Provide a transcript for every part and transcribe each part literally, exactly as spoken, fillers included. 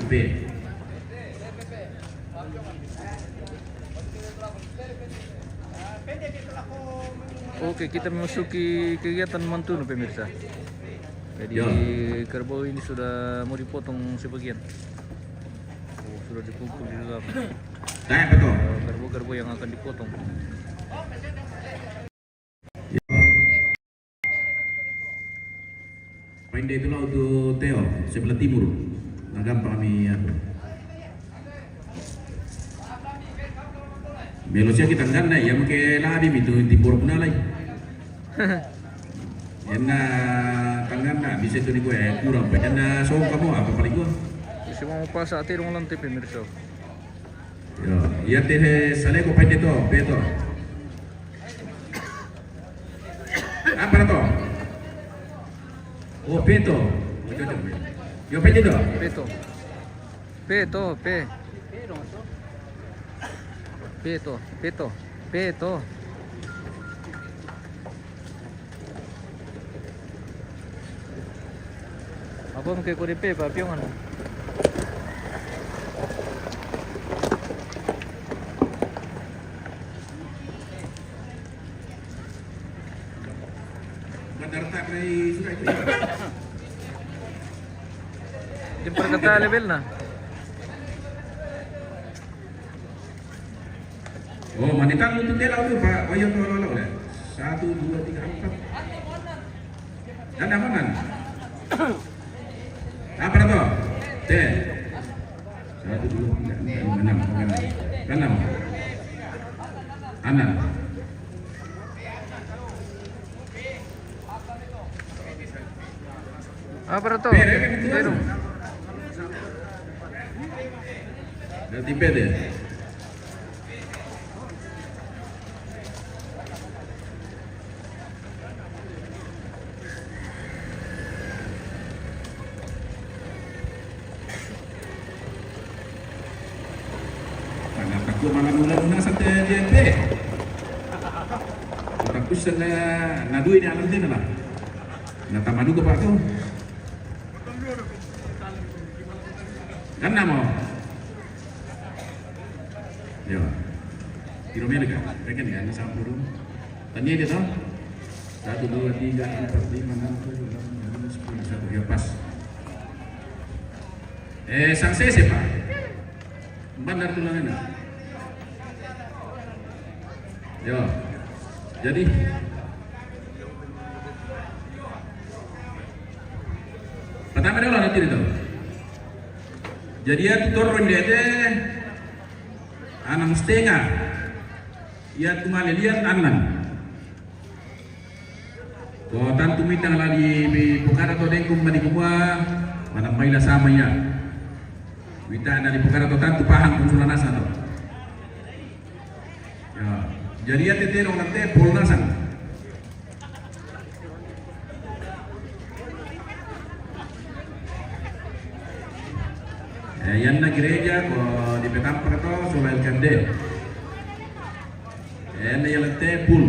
P. Oke, kita memasuki kegiatan mantunu, pemirsa. Jadi, ya, kerbau ini sudah mau dipotong sebagian. Oh, sudah dikumpul di dalam. Tanya apa tuh? Eh, kerbau-kerbau yang akan dipotong. Ya. Paling dia itu laut tu Teo, sebelah timur. Nah, gampang kami apa. Melosia kita kan na, ya, mungkin lah di itu timur pun alai. Ya, na tangan na bisa tu ni gue kurang, pajan na so kamu apa paling gua. Semua mau pas ati dong nanti, pemirsa. Ya, ya, teh, sale ko pende to, peto. Apa to? Oh, peto. Yo, pende to. Peto. Peto, pe. Peto, peto, peto. Apa mungkin kau D P, Pak Piong, anu? Jempar kata level na. Oh, manitan untuk dia lalu, Pak. Oh, iya, lalu, lalu, lalu. Satu, dua, tiga, empat. Dan aman. Apa tu? Teh. Satu, dua, tiga, empat, lima, enam. Enam. Enam. Enam. Apa tu? Pero. Dari tipe deh. Mana takut malam mula-mula sampai dia pe. Takut sana nadui ni alam dia lah. Na tamadu ke pak tu. Kan nama? Ya. Kilo meter kan? Rekan ya, ini sampul dulu. Tanya dia tau. Satu, dua, tiga, empat, lima, enam, tujuh, delapan, sembilan, sepuluh, satu. Ya, pas. Eh, sang sese, Pak. Benar tuh, Lana. Ya. Jadi, pertama dulu nanti itu. Jadi ya, tutor rendah deh. Anam setengah. Ya, cuma lihat anam. Ko tantu mitang la di, di pukara to dengkum mani kumua, mana maila sama ya. Mita na di pukara to tantu pahang kung sula nasa to. Ya, jadi ya tete dong nante pol nasan. Eh, yan na gereja ko di petampa to sula el kande. Ene yala tepul.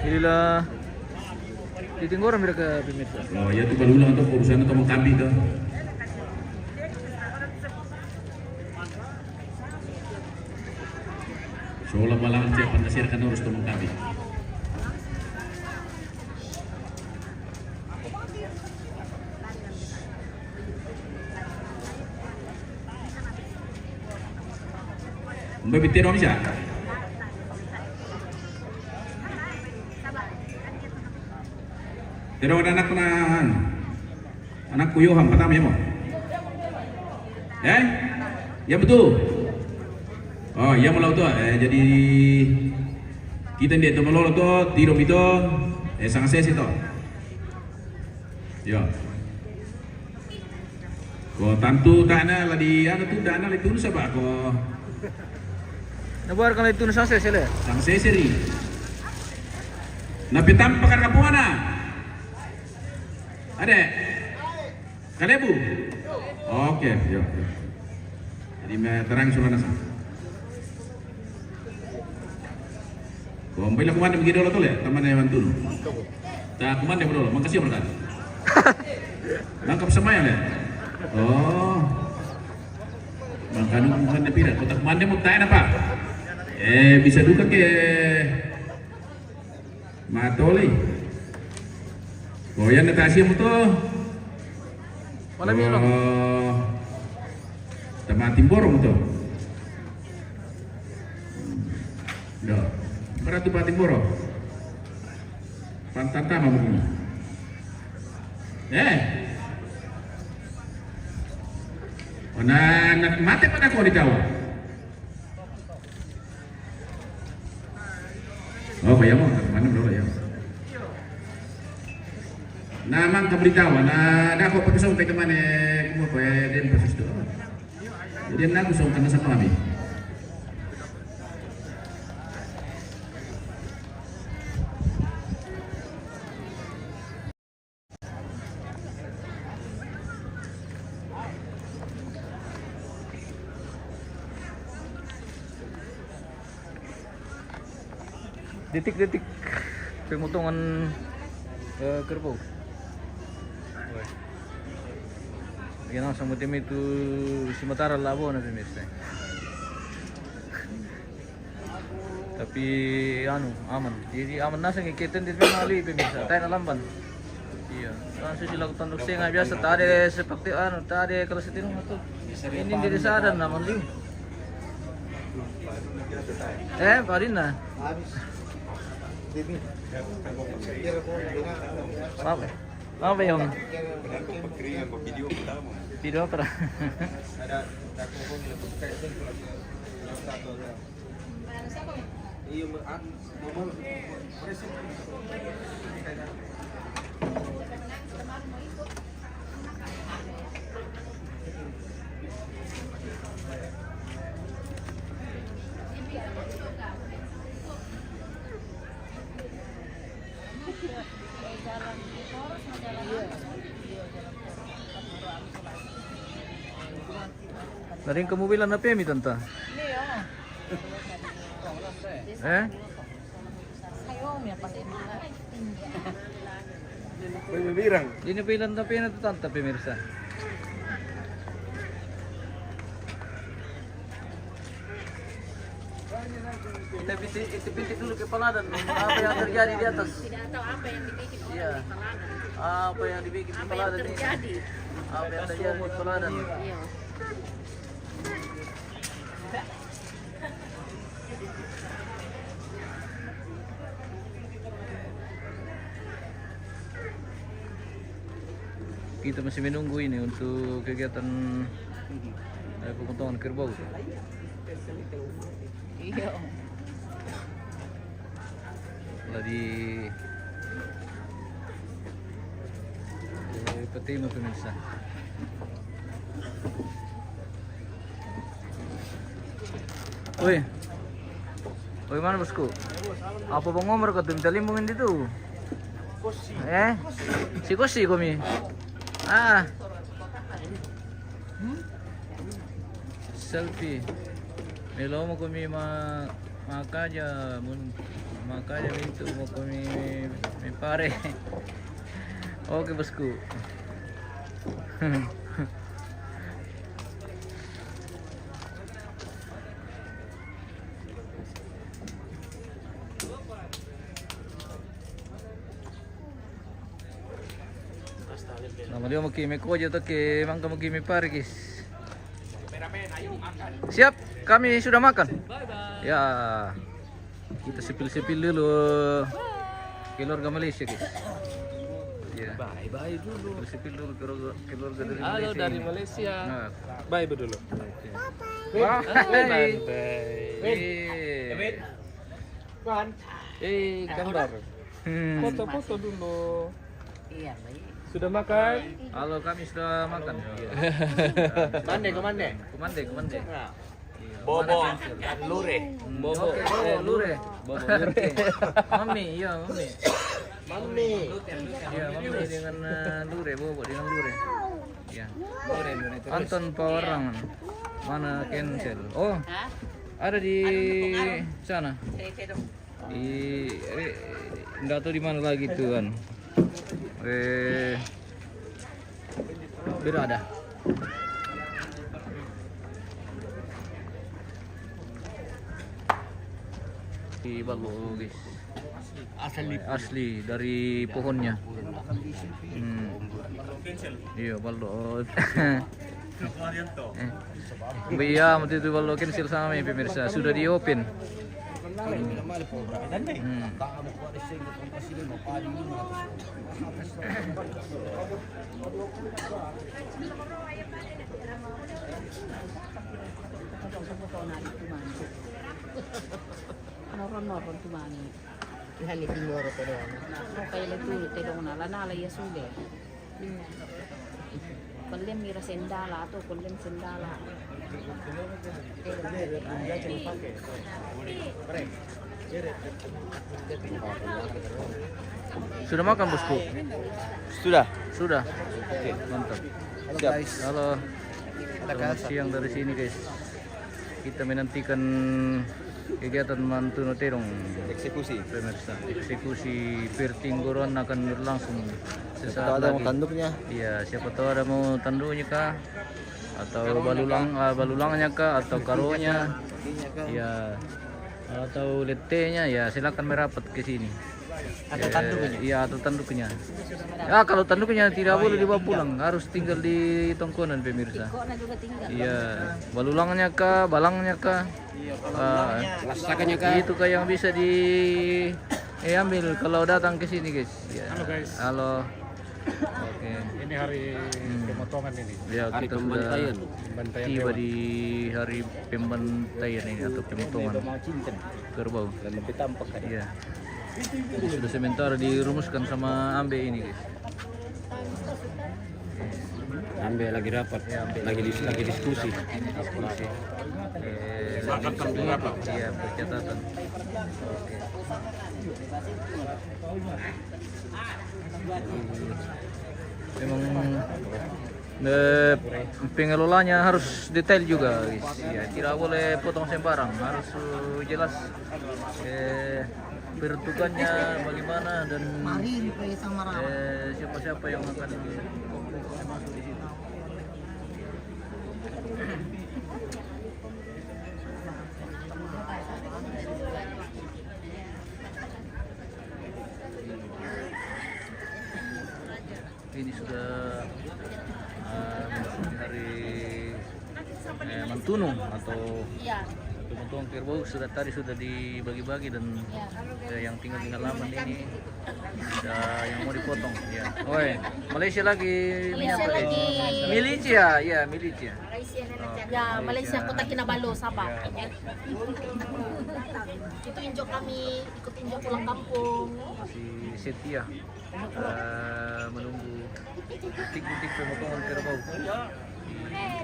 Inilah di Tinggora mereka pemirsa. Oh, ya tu baru ulang tu urusan tu mengkambi tu. Sola balang cia pandasir kan harus tu mengkambi. Mbe bitero misa. Pero ada anak na, anakku Yohan pertama ya mo. Eh? Ya betul. Oh, ya mau tu. Eh, jadi kita dia tu malolo tu, tiro bito, eh, sang sesi tu. Ya. Ko tantu tana la di anu tu tana la tunu saba ko. Na buar kan la tunu sang sese le. Sang sese ri. Na petampa kan kapuana. Ade. Kalebu. Oke, yo, yo. Jadi me terang sula nasa. Ko mbai la kumana migi dolo tole, tamane mantunu. Sa kumande mo dolo, mangkasi mo kan? Mangkap sa mayo ne. Oh. Mangkanu kumande pira, kota kumande mo tayo na pa. Eh, bisa duka ke matoli. Oh, yan na tayo siya mo to. Wala mi long. Oh. Tama timboro mo to. Do. Berarti pa timboro. Pantanta mamuni. Eh. Ona na mate pada ko di tawa. Oh, kaya mo, mana dulu ya. Na mang ka beritawa, na dako pa kasong kay kamane, kumo pa, eh, din pa susto. Jadi na gusto ka na sa kami. Detik-detik pemotongan, eh, kerbau. Weh. Lagi langsung mutim itu si Matara labo na pemirsa. Tapi anu, aman. Jadi aman nasa ngiketen di mali pemirsa. Tayo na lamban. Iya. Kan susi lagu tanduk senga biasa tade seperti anu, tade kalau setino tu. Ini dari sadar na mali. Eh, Parina. Habis. Demi. Apa? Apa yang? Video apa? Ada. Iya, Dari kamu bilang apa mi tanta? Eh? Ini bilang tapi na tanta pemirsa. Kita bintik, kita bintik dulu ke Paladan. Apa yang terjadi di atas? Tidak tahu apa yang dibikin orang di Paladan. Apa yang dibikin di Paladan ini? Apa yang terjadi di Paladan? Iya. Kita masih menunggu ini untuk kegiatan, eh, pemotongan kerbau. Iya. Lah di, eh, peti mo pemirsa. Oi. Oi, mana bosku? Apa bang Omar kau tuh minta limbung ini tuh? Eh? Si Kosi kau mi. Ah. Selfie. Melo mo kau mi ma makaja mun makaja mintu mo kau mi mi pare. Oke bosku. Nama dia mau kimi kojo tuh ke mangka mau kimi parkis. Siap, kami sudah makan. Ya. Kita sepil-sepil dulu. Keluarga Malaysia, guys. Ya. Bye-bye dulu. Sepil dulu keluarga, keluarga dari Halo Malaysia dari ini. Malaysia. Nah. Bye dulu. Oke. Bye. Bye. Bye. Eh. Eh, gambar. Hmm. Foto-foto dulu. Iya, baik. Sudah makan? Halo, kami sudah makan. Iya. Mande, kemande? Kemande, kemande. Nah. Iya, Bobo mana cancel? Dan Lure. Hmm, Bobo. Oke, oh, Lure. Bobo, Lure. Mami, iya, Mami. Mami. Iya, Mami dengan, eh, Lure, Bobo dengan Lure. Iya. Lure, Lure terus. Anton Pawarang. Mana cancel? Oh, hah? Ada di sana. Saya, saya dong. Di, eh, nggak tahu di mana lagi tuh kan. Eh, berada. Di ballo, guys. Asli dari pohonnya. Hmm. Iya, ballo. Eh. Iya, waktu itu ballo cancel sama mi, pemirsa. Sudah di-open. Hmm. Noron-noron tu mami. Ihan ni timoro ko doang. Ko kaya le tu te dong na la na la ya sudah. Kullem mira sendala atau kullem sendala. Sudah makan, Bosku? Sudah. Sudah. Oke, mantap. Halo, siang dari sini, guys. Kita menantikan kegiatan mantuno terong. Eksekusi. Pemirsa, eksekusi pertingguruan akan berlangsung sesaat lagi. Siapa tahu ada mau tanduknya. Iya, siapa tahu ada mau tanduknya kah? Atau balulang, ah, balulangnya kah? Atau karonya? Iya. Atau letenya, ya silakan merapat ke sini. Atau tanduknya? Iya, atau tanduknya. Ya, kalau tanduknya tidak boleh dibawa pulang, harus tinggal di tongkonan, pemirsa. Iya, balulangnya kah, balangnya kah? Itu kah yang bisa di eh, ambil kalau datang ke sini, guys. Ya. Halo, guys. Halo. Oke. Ini hari pemotongan ini. Ya, hari pembantaian. Tiba di hari pembantaian ini atau pemotongan kerbau. Iya. Ini sudah sementara dirumuskan sama Ambe ini, guys. Ambe lagi rapat, lagi dis-, lagi diskusi. Ini diskusi. Eh, lagi diskusi. Iya, percatatan. Oke. Memang, eh, pengelolanya harus detail juga, guys. Ya, tidak boleh potong sembarang, harus, eh, jelas, eh, peruntukannya bagaimana dan, eh, siapa-siapa yang akan masuk di situ. Ini sudah, eh, memasuki hari, eh, mantuno atau pemotongan kerbau sudah, tadi sudah dibagi-bagi dan, eh, yang tinggal di halaman ini ada yang mau dipotong. Ya. Oi, Malaysia lagi. Malaysia lagi. Milicia, ya, Milicia. Ya, Malaysia, Kota Kinabalu, Sabah. Ya. Itu injok kami, ikut injok pulang kampung. Masih setia, eh, menunggu detik-detik pemotongan kerbau di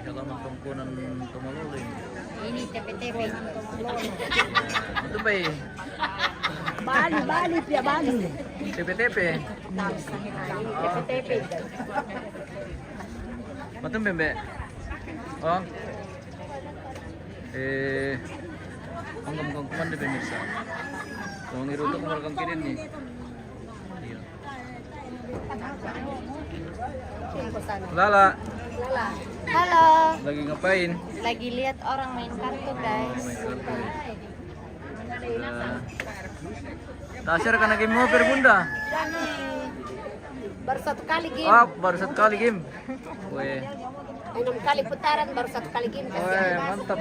halaman tongkonan Tomalolo ini. Ini T P T P. Betul, Bay? Bali, Bali, pia Bali. T P T P. Betul, Bembe? Oh. Eh, anggap-anggap kemana, pemirsa? Tolong irutuk merekam kini nih. Iya. Lala. Halo. Lagi ngapain? Lagi lihat orang main kartu, guys. Main kartu. Sudah. Tasir kana game over, Bunda? Baru satu kali game. Ah, baru satu kali game. Weh. Enam kali putaran, baru satu kali game. Weh, mantap.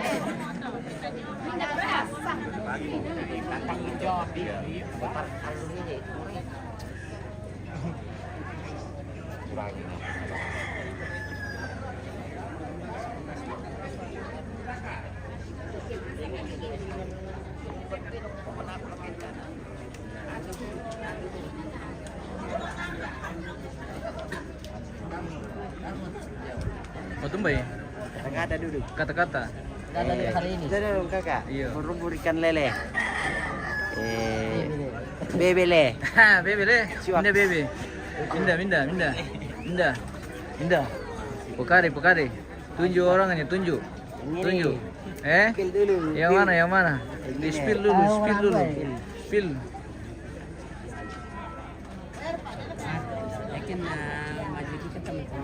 Matumbai. Kata-kata dulu. Kata-kata. Kata-kata hari ini. Sudah dong, Kakak. Iya. Berubur ikan lele. Eh, bebe le. Ha, bebe le. Siwak. Minda bebe. Minda, minda, minda. Minda. Minda. Pokare, pokare. Tunjuk orangnya, tunjuk. Ini. Tunjuk. Eh? Spill dulu. Yang mana, yang mana? Ini. Di-spill dulu, spill dulu. Spill. Kena maju kita tempat.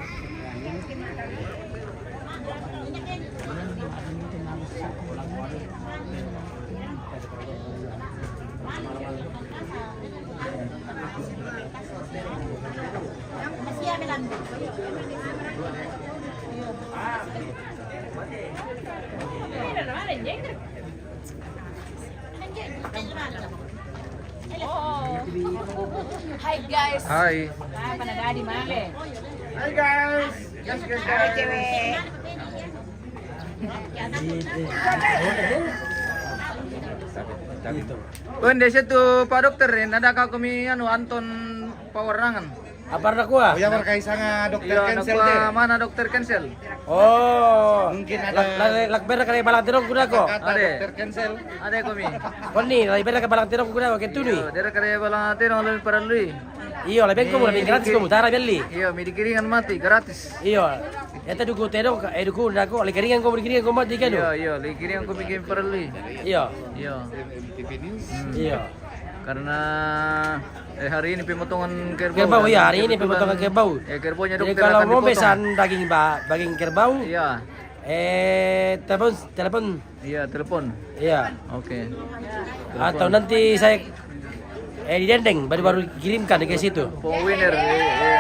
Oh. Hi guys. Hi. Ah, pada dadi male. Hi guys. Yes, guys. Ada cewek. Wende situ Pak Dokter, nada kau kami anu Anton Pawarangan. Apa ada kua? Oh, ya, markai sanga dokter. Iya, cancel deh. Mana dokter cancel? Oh. Mungkin ada lak, lak, lak bera kare balang terong kuda ko. Kata ada dokter cancel. Ada komi. Koni, lak bera kare balang terong kuda ko, ketuni. Iya, dera kare balang terong lebih paralui. Iyo, lebih ko murah gratis ko mutara beli. Iya, mi dikiringan mati gratis. Iyo. Eta duku terong, eh, duku dako, le kiringan ko, kiringan ko mati kan. Iya, iya, le kiringan ko bikin paralui. Iyo. Iya. Iya. Karena, eh, hari ini pemotongan kerbau. Kerbau, ya, hari ini pemotongan kerbau. Eh, kerbaunya. Jadi dokter kalau akan mau dipotong. Pesan daging ba-, daging kerbau, iya. Eh, telepon, telepon. Iya, telepon. Iya. Oke. Atau nanti saya, eh, di dendeng, baru-baru kirimkan ke situ. Pong Winer, iya.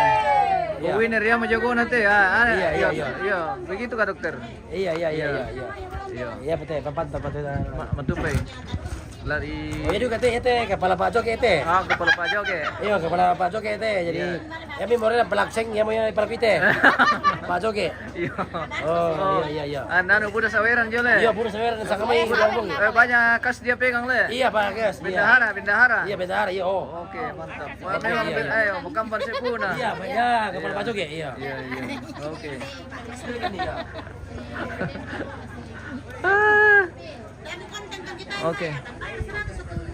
Pong Winer ya, mau jago nanti ya. Ah, iya, iya, iya. Iya, begitu kah, dokter? Iya, iya, iya, iya, iya. Iya. Iya, betul, papan, papan, papan. Ma-, matumbai. Lari. Oh, itu kata ete, kepala Pak Joke ete. Ah, kepala Pak Joke. Iya, kepala Pak Joke ete. Jadi, iya. Ya, mi morena pelakseng, ya, mau ya, pelak ite. Pak Joke. Iya. Oh, iya, iya, iya. Ah, nanu, budak saweran, Jole. Iya, budak saweran, sama ini, eh, banyak kas dia pegang, le. Iya, Pak, kas. Iya. Bendahara, bendahara. Iya, bendahara, iya, oh. Oke, mantap. Wah, oke, memang iya, ben-, iya. Ayo, bukan Pansepuna. Iya, Pak, ya, kepala Pak Joke, iya. Iya, iya. Oke. Iya. Ah. Oke.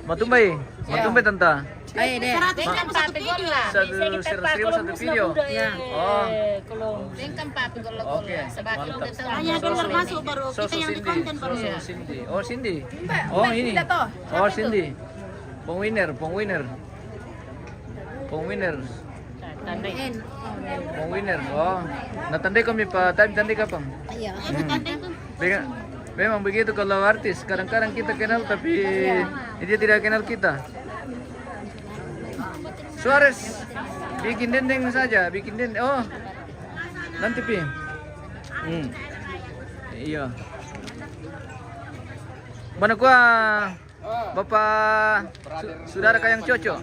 Matumbai, matumbai tanta. Ayo deh. Seratus ribu satu video. Satu, seratus ribu satu video. Ya. Oh. Oke, mantap. Hanya dolar masuk baru kita yang di konten baru. Cindy. Oh, Cindy. Oh, ini. Oh, Cindy. Pong Winer, Pong Winer. Pong Winer. Tandai. Pong Winer. Oh. Nah, tandai kami pa, tandai, tandai kapang. Iya. Hmm. Memang, memang begitu kalau artis. Kadang-kadang kita kenal tapi dia tidak kenal kita. Suarez, bikin dendeng saja, bikin dendeng. Oh, nanti pi. Hmm. Iya. Mana kua? Bapak, su-, sudah adakah yang cocok?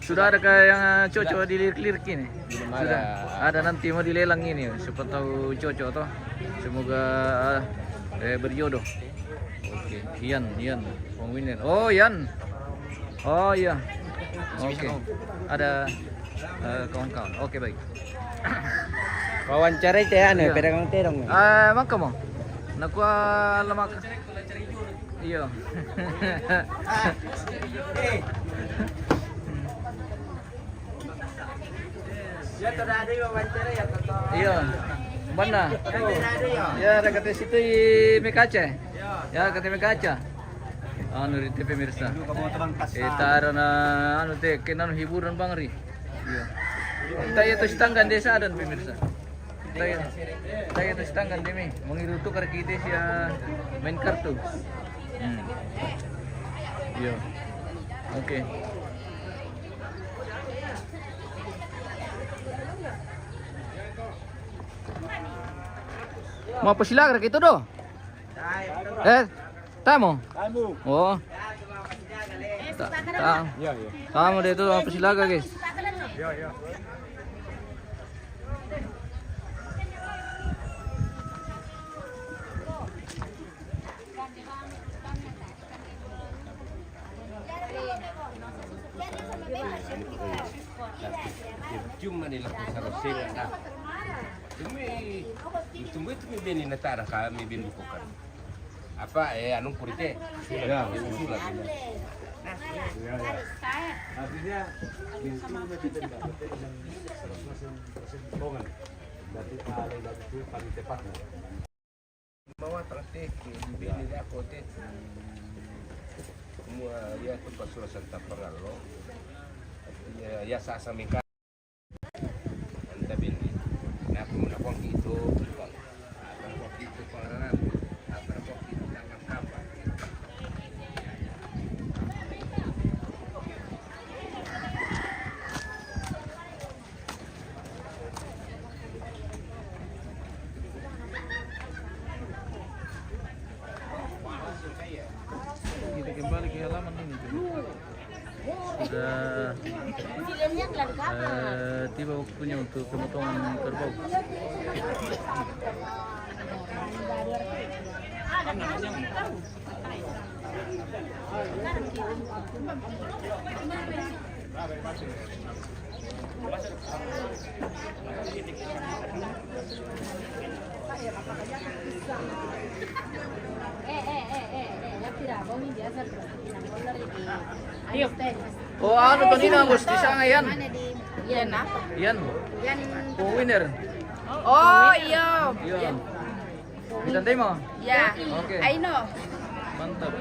Sudah adakah yang, eh, cocok dilirik-lirik ini? Belum ada. Sudah. Ada, nanti mau dilelang ini, siapa tahu cocok toh. Semoga, eh, berjodoh. Oke, Ian, Ian, Pong Winer. Oh, Ian. Oh, iya. Oke. Ada, eh, kawan-kawan. Oke, baik. Wawancara itu ya, anu, iya. Pedagang terong. Eh, makan mau? Nakua lemak. Iya. Iya. Mana? Ya, ada kata situ i Mekaca. Ya, kata Mekaca. Anu, di T V, pemirsa. Eh, tara na, anu, te, kena, anu, hiburan bang ri. Iya. Kita itu tetangga desa dan pemirsa. Saya, saya terus tangan demi mengiru tukar kita sia main kartu. Hmm. Iya. Oke. Mau apa silakan gitu doh? Eh, tamu? Tamu. Oh. Ta-, ta-, iya, iya. Tamu deh itu apa silakan, guys? Iya, iya. Cuma ni laku sarasela dah. Tumi, tumi, tumi beni natara kami beni bukan. Apa, eh, anu kurite? Ya, susulan. Ya, ya. Artinya, itu kita dapat dengan seratus persen, persen bohongan. Berarti paling bagus itu paling tepatnya. Mawa tang teke, bibini dia ko teke. Mua ia tu pasura Santa Peralo. Ia, ia sasa mika. Eh, tiba waktunya untuk pemotongan kerbau. Oh, anu, Tonina, Gus, di sana, Yan. Yan apa? Yan. Yan. Oh, winner. Oh, iya. Iya. Bintang Timur? Ya. Oke. Aino. Mantap.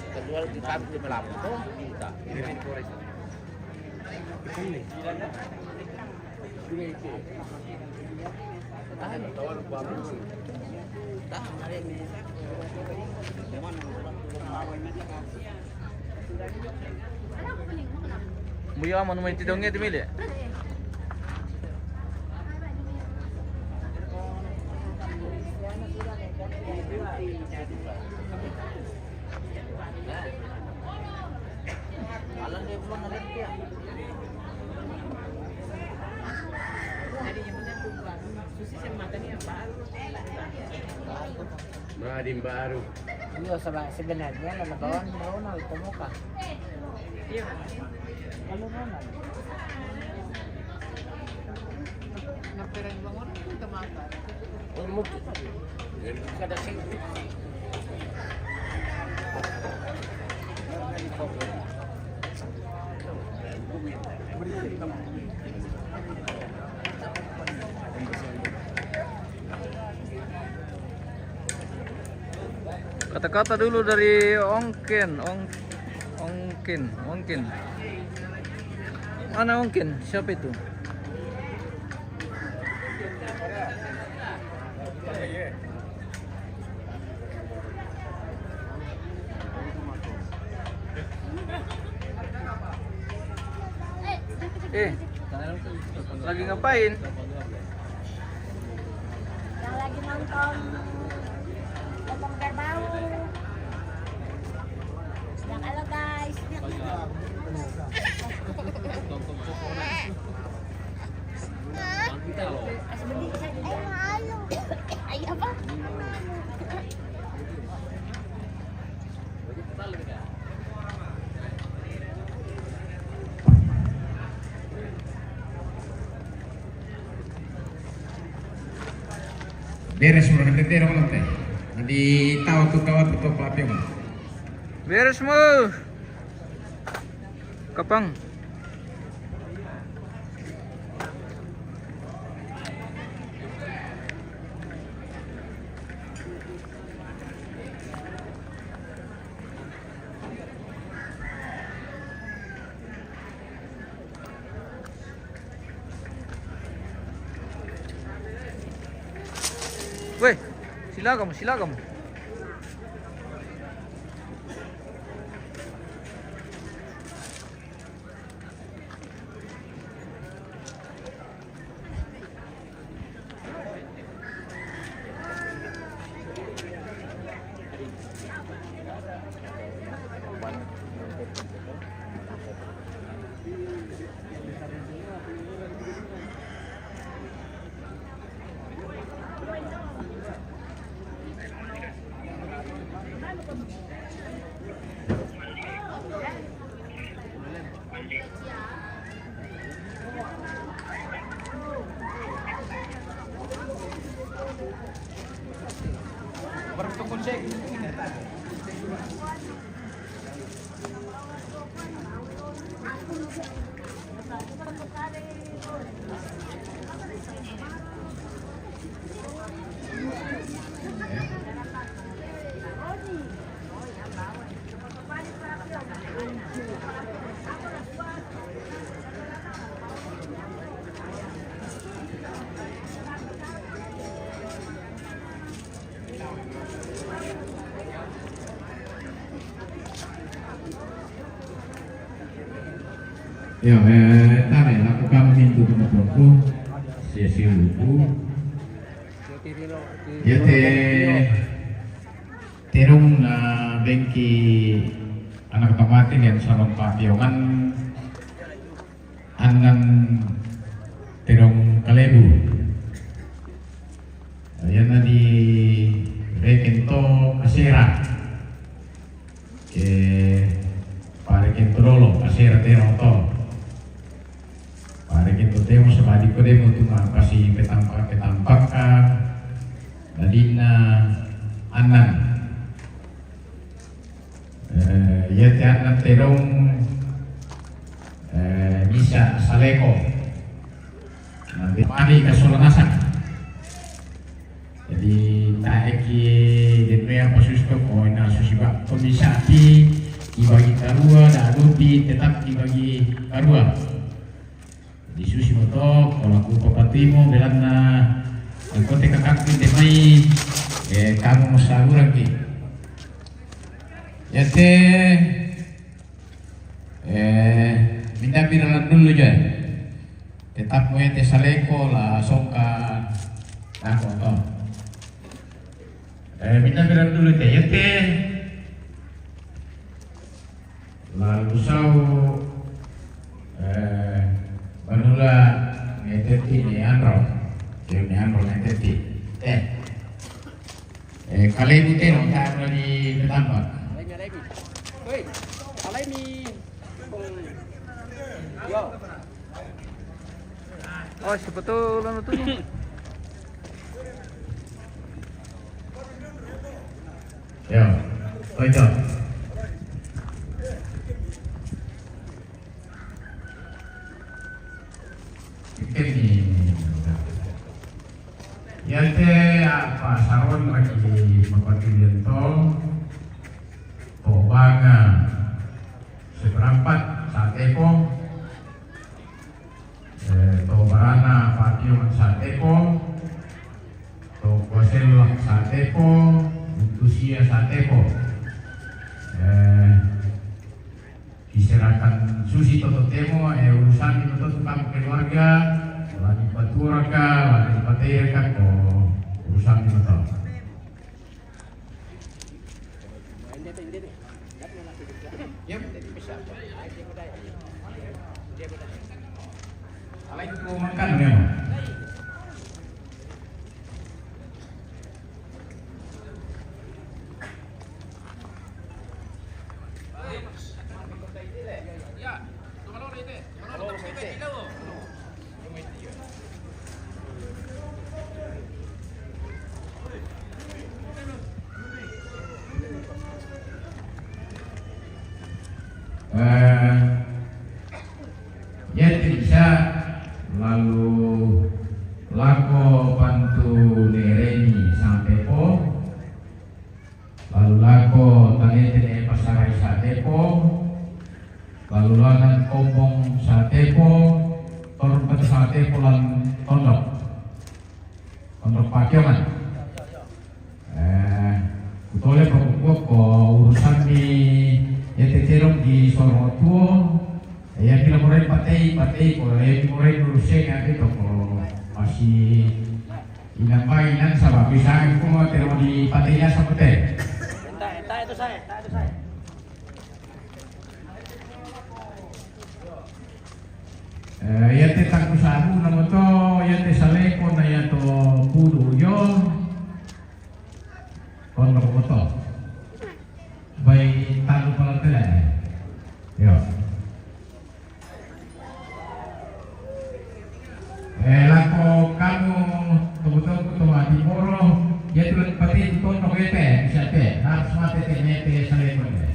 Kedua kita melapor. Muya manu mai tidongnya di mili. Madin baru. Iya, seba-, sebenarnya lalabawan Ronald pemuka. Iya. Kalau Ronald. Ngapain bangun itu mata? Kata-kata dulu dari Ongken, Ong-, Ongken, Ongken. Mana Ongken? Siapa itu? Eh, lagi ngapain? Yang lagi nonton potong kerbau. Yang halo, guys. Ayo, apa? Beres mo, nagdedera mo lang tayo. Nadi tao to, tao to, to, papi mo. Beres mo. Kapang. Weh, silakan, silakan. Yo, eh, tare, lakukan pintu ke. Iya, siuku. Iya, te, terung na bengki anak tamate yang salong papiongan, annan terong kalebu. Iya, na di reken to asera. Ke pare kento dolo, asera terong to. Pare kento temo sabadi ko demo tu ma pasi petampak-petampak ka, dadinna annan. Eh, iya te annan terong, eh, misa saleko. Nah, mani kasola nasang. Jadi, tae ki den mea pasusto ko ina susi ba. Ko misa ti ibagi karua, da adupi tetap ibagi karua. Jadi, susi moto, ko laku papatimo, belanna, ko te kakakku de mai, eh, kamu masaluran ki. Iya te, eh, minda pira lan dulu ja. Tetap mo iya te saleko la songka nako to. Eh, minda pira dulu te, iya te. Lalu sau, eh, manula ngeteti ne anro. Dia ne anro ngeteti. Eh. Eh, kalebu te no, tak pernah di petambak. Alai mi, alai mi. Woi, alai mi. Yo. Oh, siapa tuh lo tuh? Ya, baik. Ini. Iya te apa saron lagi mapatilian to, to banga seperempat satepo, eh, to barana pationgan satepo, to kuasellak satepo, untusia satepo. Eh, Diserahkan susi toto temo, eh, urusan itu tu kamu keluarga, lagi paturaka, lagi pateraka, ko urusan itu to. Alai ko makan memang. Eh, Iya te misa, lalu lako pantu nereni satepo, lalu lako tanete ne pasarai satepo, lalu langan kombong satepo, torompat satepo lan tondok. Tondok pationgan. Eh, kutole pakukua ko urusan di iya te terong di soro tuo. Iya pila morai patei, patei ko, iya morai uruseng ake to ko masih inambai nan sabab bisa ko terong di patei ya sabab te. Entah, entah itu saya, entah itu saya. Eh, iya te tangku sabu namo to, iya te saleko na iya to pudu yo. Kono koto. Bai talu pala tele. Yo. Eh, lako kamu tunggu-tunggu to mati moro, iya tu lagi pati tu kono kete, bisa te, harus mati te, mete saleko te.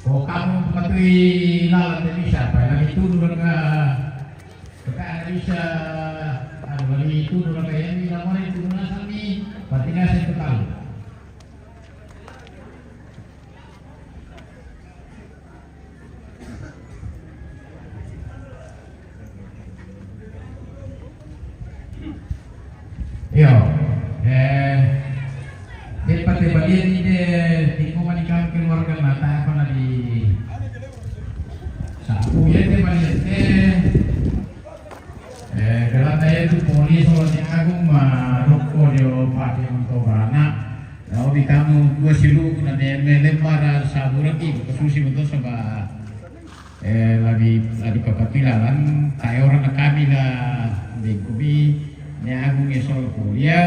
Ko kamu patui lalan te bisa, apa lagi tudu raka, raka bisa, anu lagi tudu raka yang ni lamari tudu nasami, pati nasi tu talu. Iyo, eh, de pate balian ni de, di kuma ni kam keluarga mata apa na di sapu ya de balian de. Eh, karana iyatu pole sola ni agung ma rokko dio pake untuk baranak. Lao di kamu dua silu na ne melem mara saburaki, khususi untuk sebab, eh, lagi, lagi papatilalan, tae orang na kami la lingkupi, ne agung e sola polia,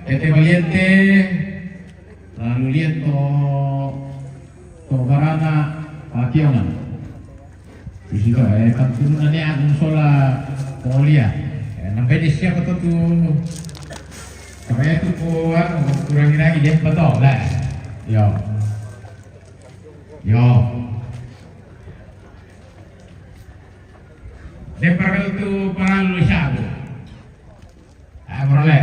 tete baliente, lalu lihat to, to barana pakiongan. Di situ, eh, kan turun nanti agung sola polia. Eh, nampai di siapa tuh tuh? Sampai itu kuat, kurangi lagi dia betul lah. Yo. Yo. Dia perlu tuh perlu siapa? Ah, morale.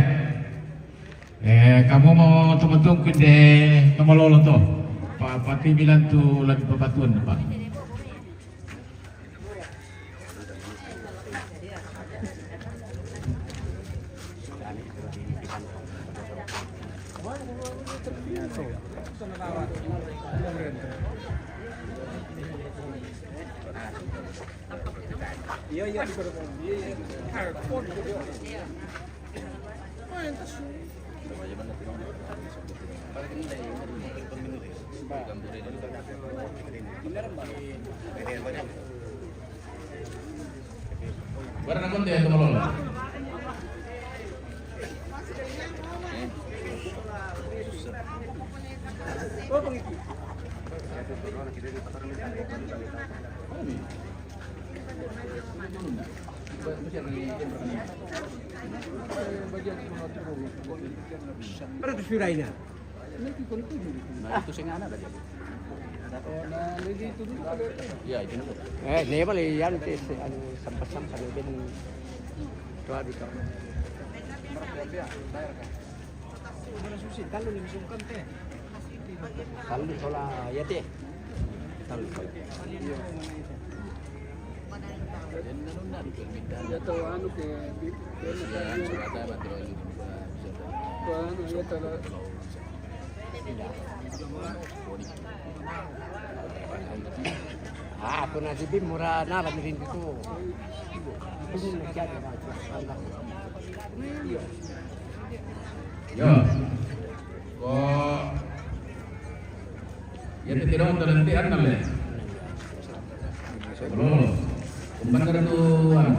Eh, kamu mau tunggu-tunggu de, kamu lolo to. Pa, pati bilang tu lagi papatuan, Pak. Barang konti ya, teman-teman. Pero tu suraina. Nah, itu sing ana tadi. Ya, itu dulu. Eh, ne bale yan te se anu sampa-sampa ne ben tua di kau. Tallu sola ya te. Tallu sola. Ya, tahu anu ke, ke, ke, anu, ya, tahu. Ah, aku nasi bim murah nala mirin itu. Aku ni nak cari. Yo. Ko. Ya, te tirong talante annale. Lolos. Kumban kada tu anu.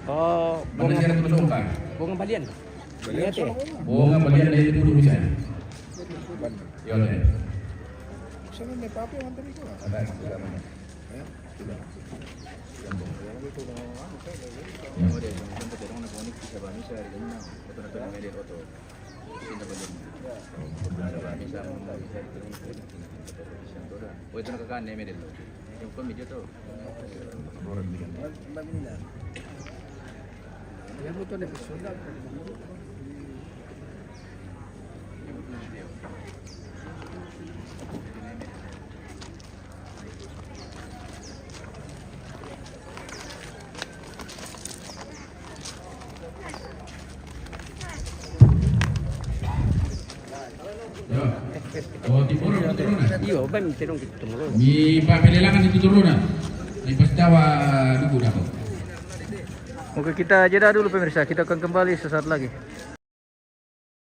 Oh, bunga, bunga balian. Iya, te. Bunga balian dari puluh bisa. Yo, te. Sana ne papi yang antar itu. Ada, ada mana? Ya, sudah. Yo. Oh, timoro, timoro na. Iyo, bang, timoro gitu, timoro. Ni papelelangan itu turun na. Ni pas Jawa dulu dah. Oke, kita jeda dulu pemirsa, kita akan kembali sesaat lagi.